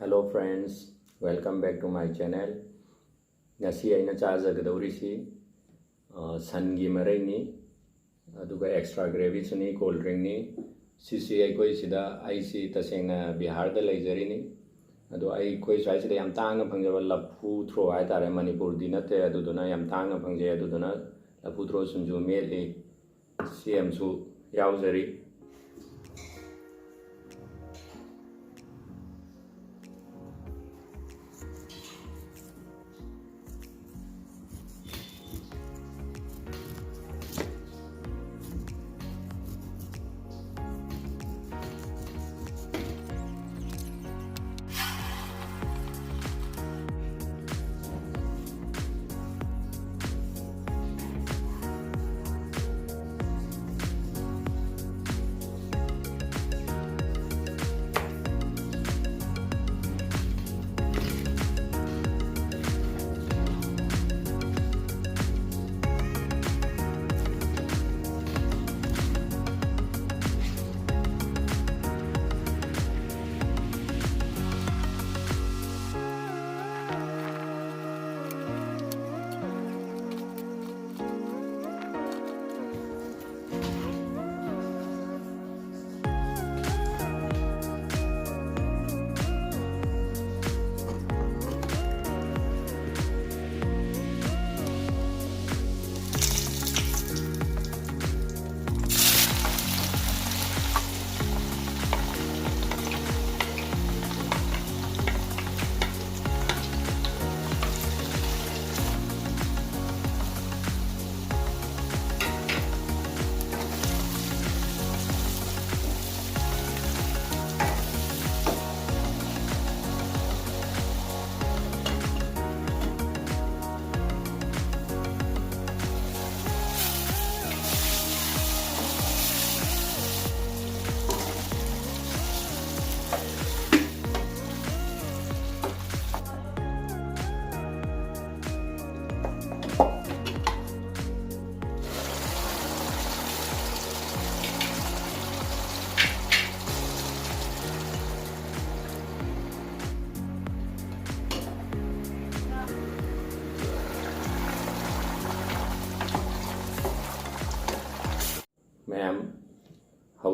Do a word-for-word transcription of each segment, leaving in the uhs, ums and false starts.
Hello friends, welcome back to my channel. ꯉꯁꯤ ꯑꯩꯅ ꯆꯥꯖꯒꯗꯧꯔꯤꯁꯤ, ꯑ, ꯁꯟꯒꯤ ꯃꯔꯩꯅꯤ, ꯑꯗꯨꯒ extra gravyꯁꯨꯅꯤ, cold drinkꯅꯤ꯫ ꯁꯤꯁꯤ ꯑꯩꯈꯣꯏ ꯁꯤꯗ, ꯑꯩꯁꯤ ꯇꯁꯦꯡꯅ ꯕꯤꯍꯥꯔꯗ ꯂꯩꯖꯔꯤꯅꯤ꯫ ꯑꯗꯣ ꯑꯩꯈꯣꯏ ꯁ꯭ꯋꯥꯏꯁꯤꯗ ꯌꯥꯝ ꯇꯥꯡꯅ ꯐꯪꯖꯕ ꯂꯐꯨ ꯊ꯭ꯔꯣ ꯍꯥꯏꯇꯥꯔꯦ, ꯃꯅꯤꯄꯨꯔꯗꯤ ꯅꯠꯇꯦ, ꯑꯗꯨꯗꯨꯅ ꯌꯥꯝ ꯇꯥꯡꯅ ꯐꯪꯖꯩ꯫ ꯑꯗꯨꯗꯨꯅ ꯂꯐꯨ ꯊ꯭ꯔꯣ ꯁꯤꯡꯖꯨ ꯃꯦꯠꯂꯤ꯫ ꯁꯤ ꯑꯃꯁꯨ ꯌꯥꯎꯖꯔꯤ꯫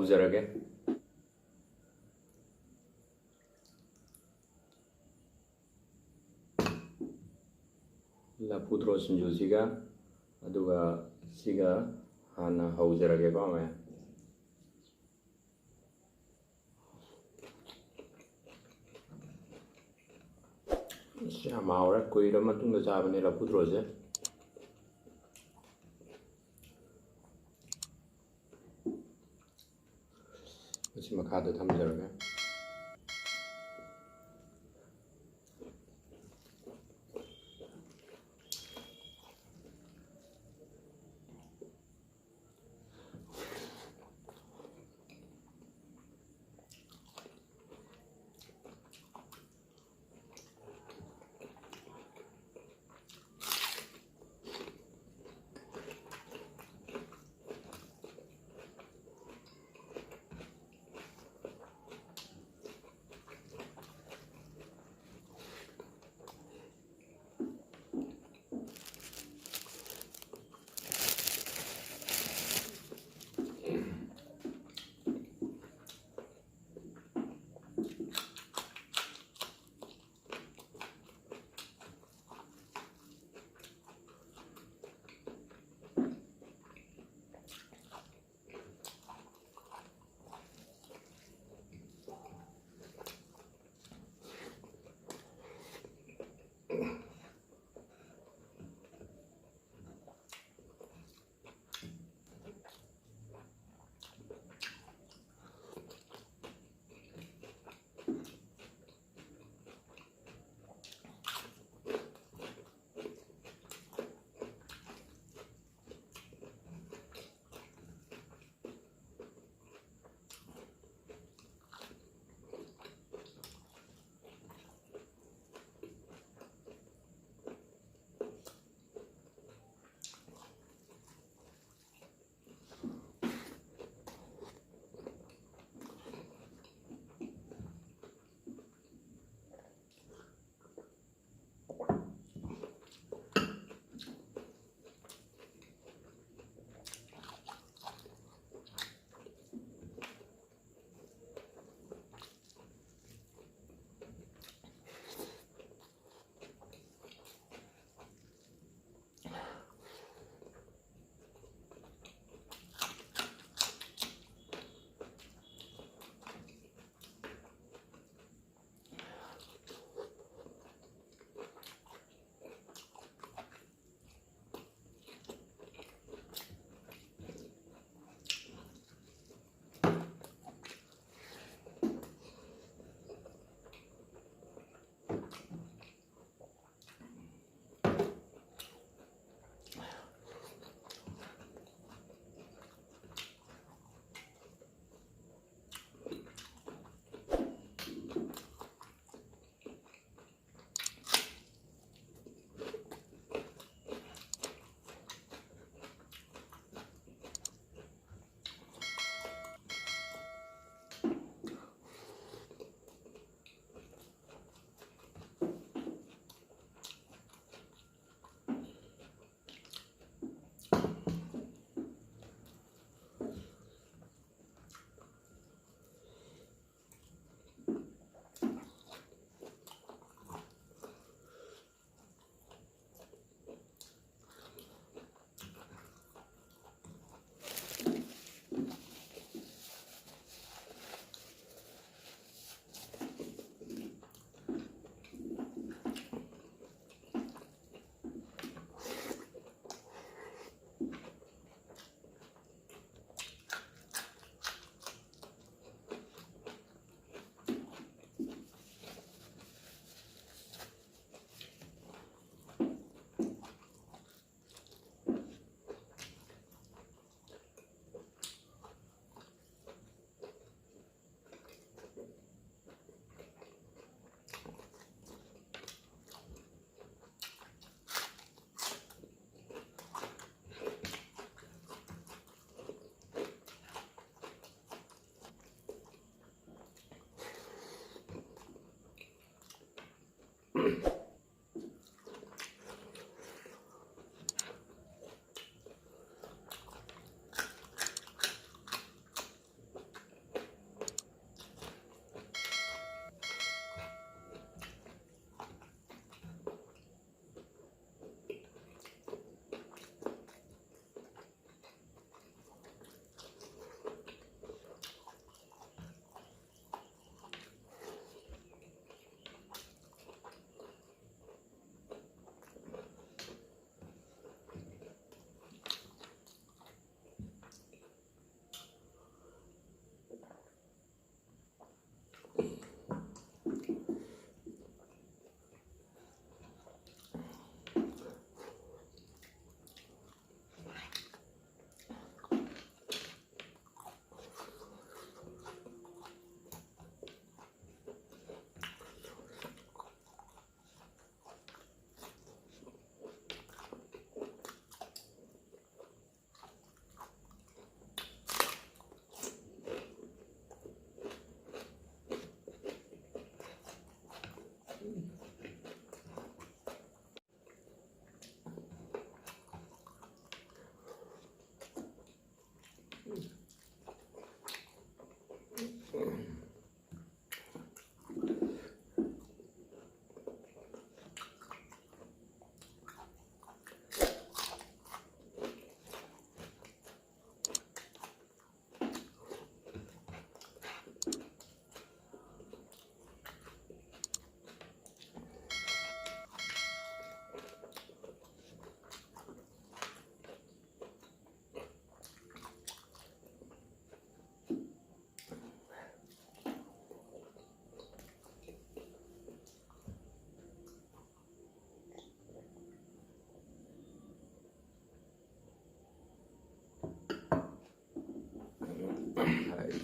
ꯍꯧꯖꯔꯒꯦ꯫ ꯂꯐꯨ ꯊꯔꯣ ꯁꯤꯡꯖꯨꯁꯤꯒ, ꯑꯗꯨꯒ ꯁꯤꯒ ꯍꯥꯟꯅ ꯍꯧꯖꯔꯒꯦꯀꯣ ꯃꯌꯥꯝ꯫ ꯑꯁ, ꯌꯥꯝ ꯍꯥꯎꯔꯦ꯫ ꯀꯨꯏꯔꯕ ꯃꯇꯨꯡꯗ ꯆꯥꯕꯅꯦ ꯂꯐꯨ ꯊꯔꯣꯁꯦ꯫ ꯃꯁꯤ ꯃꯈꯥꯗ ꯊꯝꯖꯔꯒꯦ꯫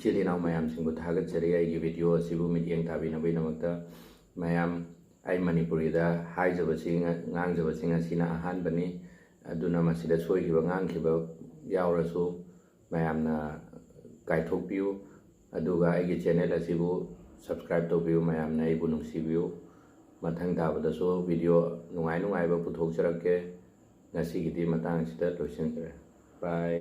ꯏꯆꯤꯜ ꯏꯅꯥꯎ ꯃꯌꯥꯝꯁꯤꯡꯕꯨ ꯊꯥꯒꯠꯆꯔꯤ꯫ ꯑꯩꯒꯤ video ꯑꯁꯤꯕꯨ ꯃꯤꯠꯌꯦꯡ ꯇꯥꯕꯤꯅꯕꯒꯤꯗꯃꯛꯇ꯫ ꯃꯌꯥꯝ, ꯑꯩ ꯃꯅꯤꯄꯨꯔꯤꯗ ꯍꯥꯏꯖꯕꯁꯤ, ꯉꯥꯡꯖꯕꯁꯤ ꯉꯁꯤꯅ ꯑꯍꯥꯟꯕꯅꯤ꯫ ꯑꯗꯨꯅ ꯃꯁꯤꯗ ꯁꯣꯏꯈꯤꯕ ꯉꯥꯡꯈꯤꯕ ꯌꯥꯎꯔꯁꯨ ꯃꯌꯥꯝꯅ ꯀꯥꯏꯊꯣꯛꯄꯤꯌꯨ꯫ ꯑꯗꯨꯒ ꯑꯩꯒꯤ channel ꯑꯁꯤꯕꯨ subscribe ꯇꯧꯕꯤꯌꯨ꯫ ꯃꯌꯥꯝꯅ ꯑꯩꯕꯨ ꯅꯨꯡꯁꯤꯕꯤꯌꯨ꯫ ꯃꯊꯪ ꯇꯥꯕꯗꯁꯨ video ꯅꯨꯡꯉꯥꯏ ꯅꯨꯡꯉꯥꯏꯕ ꯄꯨꯊꯣꯛꯆꯔꯛꯀꯦ꯫ ꯉꯁꯤꯒꯤꯗꯤ ꯃꯇꯥꯡ ꯑꯁꯤꯗ ꯂꯣꯏꯁꯤꯟꯈ꯭ꯔꯦ꯫ Bye꯫